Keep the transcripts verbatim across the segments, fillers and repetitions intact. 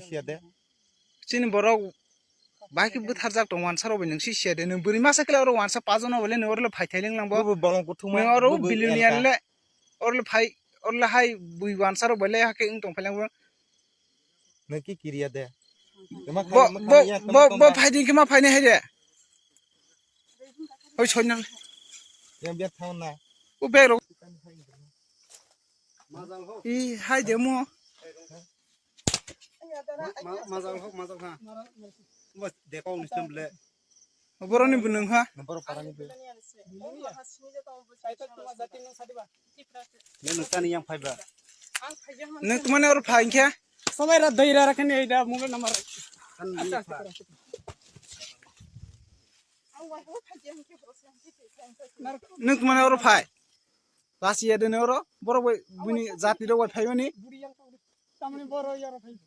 Siya de. Chini borok bahai khe bwtharjak tong wansa rok bai nwng si siya de. Nwng bwrwi masa khe oro wansa pajono bole nwng oro le phai thai ling lang bo. Bo bolong kuthuma, nwng oro bo bo billionaire elka le, oro le phai, oro le hai bui wansa rok bai le hakhe wng tong phai lang bo. Nwng ki kiriya de. Bo, bo, bo, bo phai ding khe ma phai nai hai de. Oi, soi nang. Yang biar thaun na. O bero. I hai de mo. Mazal hok, mazal ha. Bas, dekau nisem le. Boroni bunung ha. Borok parani be. Nung tani yang phai ba. Nung tumani oro phai khe. Sobai ra dai ra rakhani ei da mobile number. Nung tumani oro phai. Lasi ya dene oro borok bai bini jati rok bai phai mani. Tamni boro yaro phai.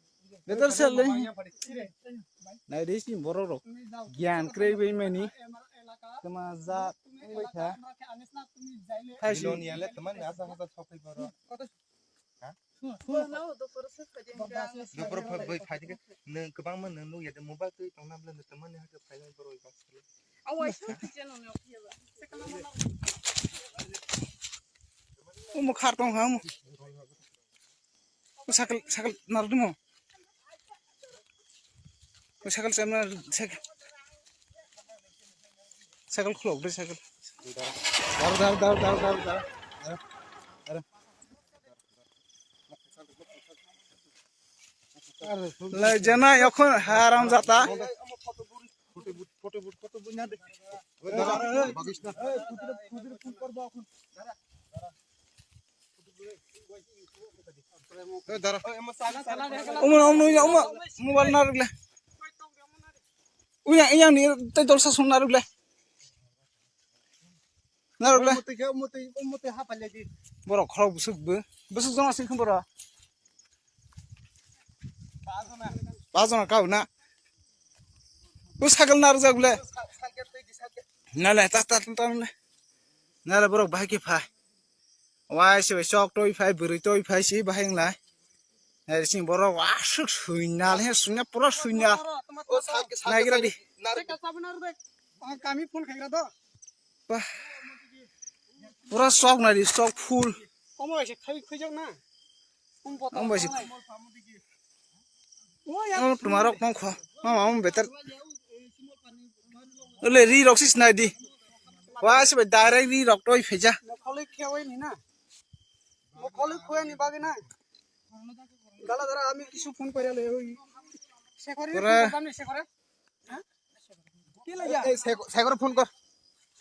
Better sel le. Nai de si borok rok. Gyan krei bai mani. Tuma jat bai kha. Thai si. Biloni ale teman asa asa sokai borok. Ha? Dopor phai bai phai dikhe. Nung kwbangma nung nukya de mobile twi tongna bwle nung teman ni hakhe phai nang borok bai. Omo khar tong ha omo. Sakal sakal narwk dimo. Sakal chemna sakal. Sakal khulok de sakal. Dar dar dar dar dar dar. Lai jana yakho haram jata. Umo umo umo mobile narwk le. Uya yang ni tei dolsa song narwk le. Narwk le. Borok khorok bwswk bo. Bwswk jona sing borok. Pajona kau na. O sakal narwk jak le. Nale ta ta ta le. Nale borok bahai khe phai. Wai se bai chok toi phai bwrwi toi phai si bahai wng lai. Nai sing borok aswk sui nal he sui na pura sui nal. Nai gira di. Kami phone khaira do. Bah. Pura sok nai di sok full. Omo bai se khai khuijak na. Omo bai se. Omo tumarok pong kho. Mama omo betar. Ole ri rok sis nai di. Wa se bai direct ri rok toi pheja. Mokholoi khewai ni na. Mokholoi khewai ni bagi na. Dala dala ami kisu phone kore le oi. Sekore. Pura. Sekore. Ki lagya? Ei, Sego-, Segor phone kor.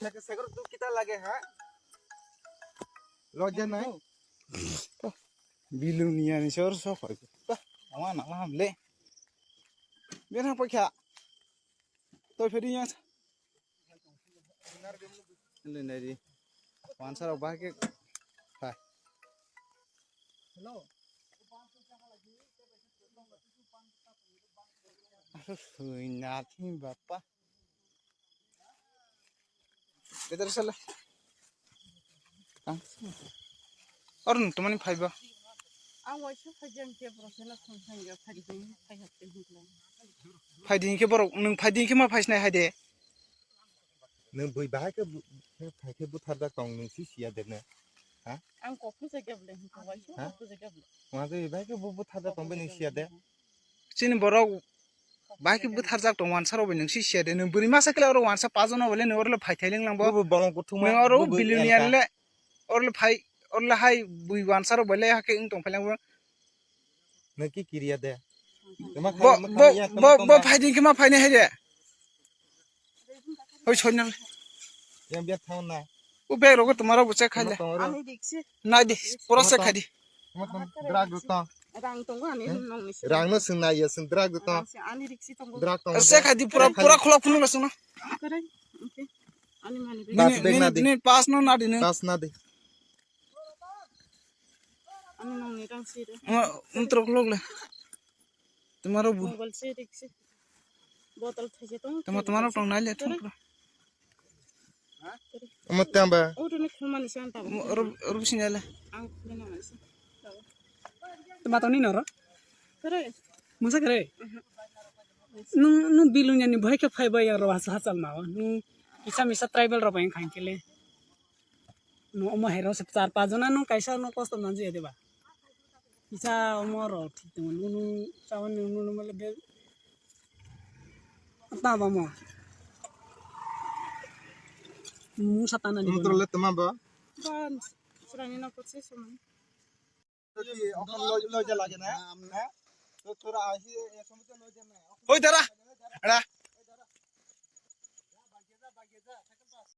Sego, Segor tu kita lage, ha? Logya nai. Bilung niya ni sor so khoi. Bah, ama na ham le. Bena pakya. Toi phedi ya. Le nai di. Wansa rok bahai khe. Hai. Hello. Aswk sui nathim bapa. Better sala. Ang. Or nwng tomani phaiba. Ang waisa phaijang ke borok sela thong thang ya phaidi phai hapte hukla. Phaidi ke borok nwng phaidi ke ma phaisnai hai de. Nwng bui bahai khe bu-, khe phai khe butharjak tong nwng si siya de ne? Ha? Ang kok pusa kebule, kok waisa kok pusa kebule. Wngkha khe bahai khe bu-, butharjak tong bai nwng siya de? Chini borok bahai khe butharjak tong wansa rok bai nwng si siya de? Nwng bwrwi masa khe le oro wansa pajono bai le nwng oro le phai thai ling lang bo. Bo bolong kuthuma, nwng oro bo billionaire elka. Le oro le phai, oro le hai bui wansa rok bai le hakhe wng tong phai lang bo. Nwng ki kiriya de? Bo, bo, bo, bo phai ding khe ma phai nai hai de. Oi, soi nang. Yang biya thang na. O bag rogo tomaro bo check khai le. Ani riksi. Nai di, pura check khai di. Drag do tong. Rang tongo ani nong ni. Rang no sing nai ya, sing drag do tong. Ani riksi tongo. Drag tong. Check khai di, pura, pura khulok phunuk la sung na. Kare. Okay. Ani mani bag. Bas bag na di. Ni pass no na di ni. Pass na di. Ani nong ni rang si de. Mo, mo trok lok le. Tomaro bu. Mobile se riksi. Bottle thaise tong. Tama, tomaro tong nai le thong pro. Omo tamba. O to ni khulmani san ta. Mo, oro, oro sini le. Ang khulmani san. Tama tong ni noro. Kare. Mungsa kare? Nung, nung bilunya ni boy ke phai bai ya ro hachal ma. Nung kisa misa tribal ro bai khain kele. Nung omo hero se char pa jona nung kaisa nung kosto manji ya deba. Kisa omo ro thik tong nung nung chawan nung nung male be. Apa ba mo? Mungsa tana ni. Nung tro le tama ba? Ban, srani na kotse sumang. Hoi dara, era,